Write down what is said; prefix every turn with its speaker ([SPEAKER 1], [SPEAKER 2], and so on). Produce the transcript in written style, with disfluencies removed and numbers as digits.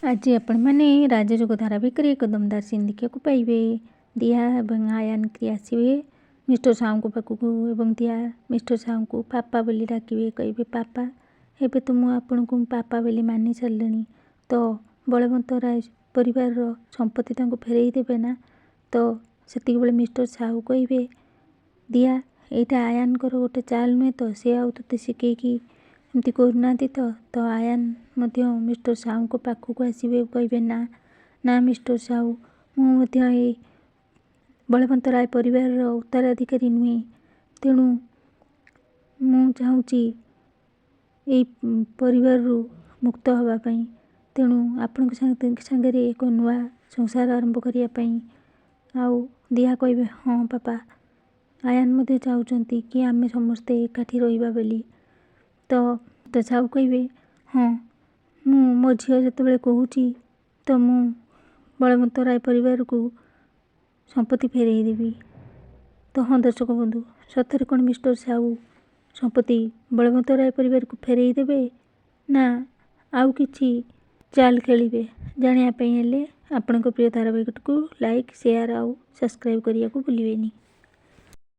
[SPEAKER 1] ଆଜି ଆପଣମାନେ ରାଜଯୋଗ ଧାରାବାହିକରେ ଏକ ଦମଦାର ସିନ୍ ଦେଖିବାକୁ ପାଇବେ। ଦିଆ ଏବଂ ଆୟାନ କ୍ରି ଆସିବେ ମିଷ୍ଟର ସାହୁଙ୍କ ପାଖକୁ ଏବଂ ଦିଆ ମିଷ୍ଟର ସାହୁଙ୍କୁ ପାପା ବୋଲି ଡାକିବେ। କହିବେ, ପାପା, ଏବେ ତ ମୁଁ ଆପଣଙ୍କୁ ପାପା ବୋଲି ମାନି ସାରିଲିଣି, ତ ବଳବନ୍ତ ରାୟ ପରିବାରର ସମ୍ପତ୍ତି ତାଙ୍କୁ ଫେରେଇ ଦେବେ ନା? ତ ସେତିକିବେଳେ ମିଷ୍ଟର ସାହୁ କହିବେ, ଦିଆ, ଏଇଟା ଆୟାନଙ୍କର ଗୋଟେ ଚାଲ ନୁହେଁ ତ? ସେ ଆଉ ତୋତେ ଶିଖେଇକି ଏମିତି କରୁନାହାନ୍ତି ତ? ତ ଆୟାନ ମଧ୍ୟ ମିଷ୍ଟର ସାହୁଙ୍କ ପାଖକୁ ଆସିବେ, କହିବେ, ନା ନା ମିଷ୍ଟର ସାହୁ, ମୁଁ ମଧ୍ୟ ଏଇ ବଳବନ୍ତ ରାୟ ପରିବାରର ଉତ୍ତରାଧିକାରୀ ନୁହେଁ। ତେଣୁ ମୁଁ ଚାହୁଁଛି ଏଇ ପରିବାରରୁ ମୁକ୍ତ ହେବା ପାଇଁ, ତେଣୁ ଆପଣଙ୍କ ସାଙ୍ଗରେ ଏକ ନୂଆ ସଂସାର ଆରମ୍ଭ କରିବା ପାଇଁ। ଆଉ ଦିଆ କହିବେ, ହଁ ପାପା, ଆୟାନ ମଧ୍ୟ ଚାହୁଁଛନ୍ତି କି ଆମେ ସମସ୍ତେ ଏକାଠି ରହିବା ବୋଲି। ତ ସାହୁ କହିବେ, ହଁ, ମୁଁ ମୋ ଝିଅ ଯେତେବେଳେ କହୁଛି ତ ମୁଁ ବଳବନ୍ତ ରାୟ ପରିବାରକୁ ସମ୍ପତ୍ତି ଫେରେଇ ଦେବି। ତ ହଁ ଦର୍ଶକ ବନ୍ଧୁ, ସତରେ କ'ଣ ମିଷ୍ଟର ସାହୁ ସମ୍ପତ୍ତି ବଳବନ୍ତ ରାୟ ପରିବାରକୁ ଫେରେଇ ଦେବେ ନା ଆଉ କିଛି ଚାଲ ଖେଳିବେ, ଜାଣିବା ପାଇଁ ହେଲେ ଆପଣଙ୍କ ପ୍ରିୟ ଧାରାବାହିକଟିକୁ ଲାଇକ୍, ସେୟାର ଆଉ ସବସ୍କ୍ରାଇବ୍ କରିବାକୁ ଭୁଲିବେନି।